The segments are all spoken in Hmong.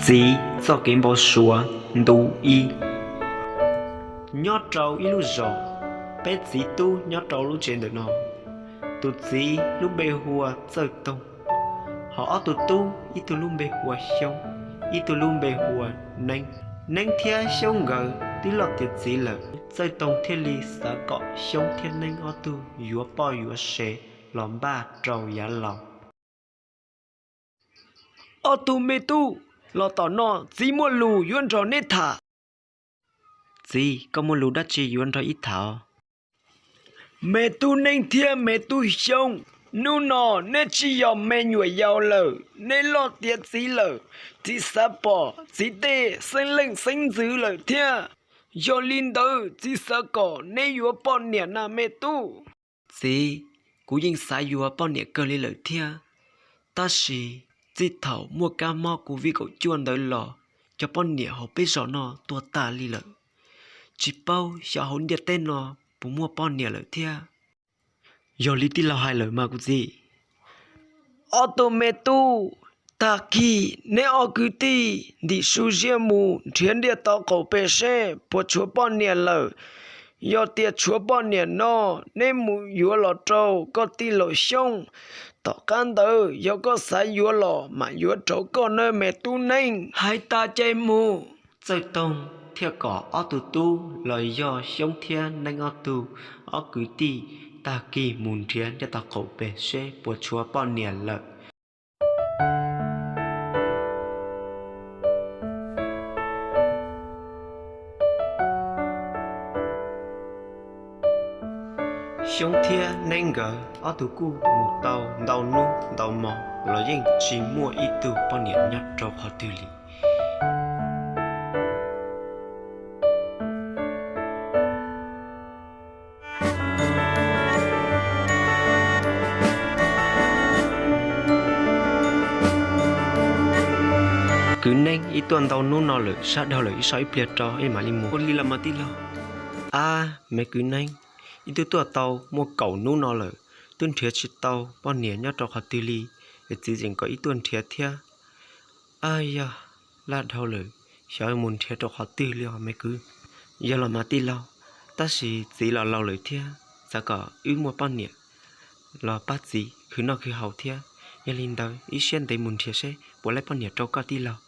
Txiv txoj kev npau suav ntu ib. Nyob rau ib lub zos, peb txiv tub nyob rau lub tsev ntawm no. Tus txiv lub npe hu ua Txawj Toog, ho ob tug tub, ib tug lub npe hu ua Xyoob, ib tug lub npe hu ua Neeb. Neeb thiab Xyoob nkawd twb loj tiav txiv lawm, Txawj Toog thiaj li xav kom Xyoob thiab Neeb ob tug yuav poj yuav sev los npaj rau yav laus. Ob tug me tub, los tom no, txiv muaj lus yuav nrog neb tham. Txiv, koj muaj lus dab tsi yuav nrog wb tham? Me tub Neeb thiab me tub Xyoob, hnub no neb tsis yog me nyuam yaus lawm, neb loj tiav txiv lawm. Txiv xav pom txiv tej xeeb leej xeeb ntxwv lawm thiab. Yog li ntawd txiv xav kom neb yuav poj niam na me tub. Txiv, kuv yeej xav yuav poj niam kawg li lawm thiab, tab sis txij thaum muaj kab mob covid kaum cuaj ntawd los, cov poj niam hauv peb zos no tuag tag li lawm. Tsis paub xyov hauv ntiaj teb no puas muaj poj niam lawm thiab. Yog li tij laug hais lawm mas kuv txiv. Ob tug me tub, tag kis neb ob kwv tij ntim su ziaj mus nrhiav ntiaj teb qaum pem seb puas tshuav poj niam lawm. Yog tias tshuav poj niam no, neb mus yuav los rau koj tij laug Xyoob. Tom qab ntawd yog koj xav yuav los mam yuav rau koj nawb me tub Neeb. Hais tas ces mus. Txawj Toog thiaj kom ob tug tub los yog Xyoob thiab Neeb ob tug, ob kwv tij, tag kis mus nrhiav ntiaj teb qaum pem seb puas tshuav poj niam lawm. Xyoob thiab Neeb nkawd ob tug kuj mus tau ntau hnub ntau hmo los yeej tsis muaj ib tug poj niam nyob rau qhov twg li. Kwv Neeb, wb tuaj ntau hnub no lawm, sab dhau lawm, wb so ib pliag rau wb mam li mus. Ua li los mas tij laug. Ab me kwv Neeb, wb twb tuaj tau muaj kaum hnub no lawm, twb nrhiav tsis tau poj niam nyob rau qhov twg li, es txiv tseem kom wb tuaj nrhiav thiab. Ab yog, laj dhau lawm, xyov mus nrhiav rau qhov twg li os me kwv. Yog los mas tij laug, tab sis txiv los laus lawm thiab, xav kom wb muaj poj niam los pab txiv khwv noj khwv haus thiab. Yog li ntawd wb siab ntev mus nrhiav seb puas laib poj niam rau koj tij laug.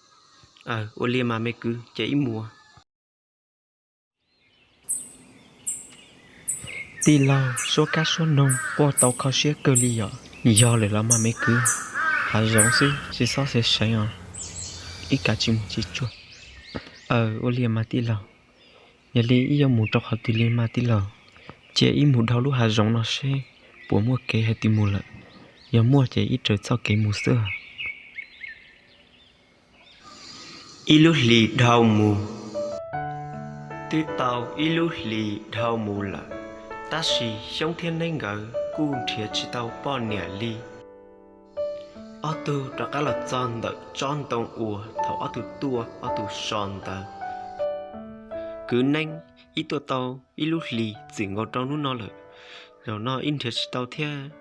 Ua li mas me kwv, ces wb mus. Tij laug, suab kab suab noog quaj tau kho siab kawg li yom. Yog lawm los mas me kwv, hav zoov xwb tsis txhob xav seev os, ib kav tsis mus tsis tsuag. Aw, ua li mas tij laug, yog li wb yuav mus rau qhov twg li mas tij laug? Cia wb mus dhau lub hav zoov no seb puas muaj kev hais tias mus lawm, yog muaj ces wb raws txoj kev mus xwb. Ib lub hlis dhau mus. Twb tau ib lub hlis dhau mus lawm, tab sis Xyoob thiab Neeb nkawd kuj nrhiav tsis tau poj niam li. Ob tug rov qab los txog ntawm tsob ntoo uas thaum ob tug tuaj ob tug so ntawd. Kwv Neeb, wb tuaj tau ib lub hlis txwm nkaus rau hnub no lawm, zaum no wb nrhiav tsis tau thiab,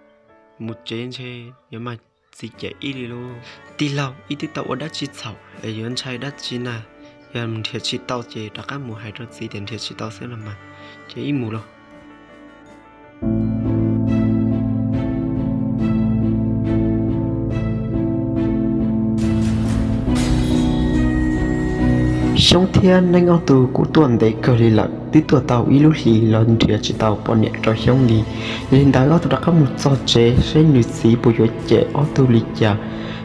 mus tsev ntshe yuav mag txiv cem ib li lauj. Tij laug, wb twb tau ua dab tsi txhaum es yuav ntshai dab tsi na? Yog nrhiav tsis tau ces rov qab mus hais rau txiv tias nrhiav tsis tau xwb los mas, ces wb mus lauj. Xyoob thiab Neeb ob tug kuj tuaj ntev kawg li lawm, twb tuaj tau ib lub hlis los nrhiav tsis tau poj niam rau Xyoob li. Yog li ntawd ob tug rov qab mus txog tsev seb nws txiv puas yuav cem ob tug li cas.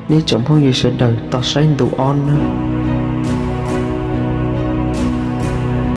Nej tsoom phooj ywg sawv daws tos saib ntu ob na.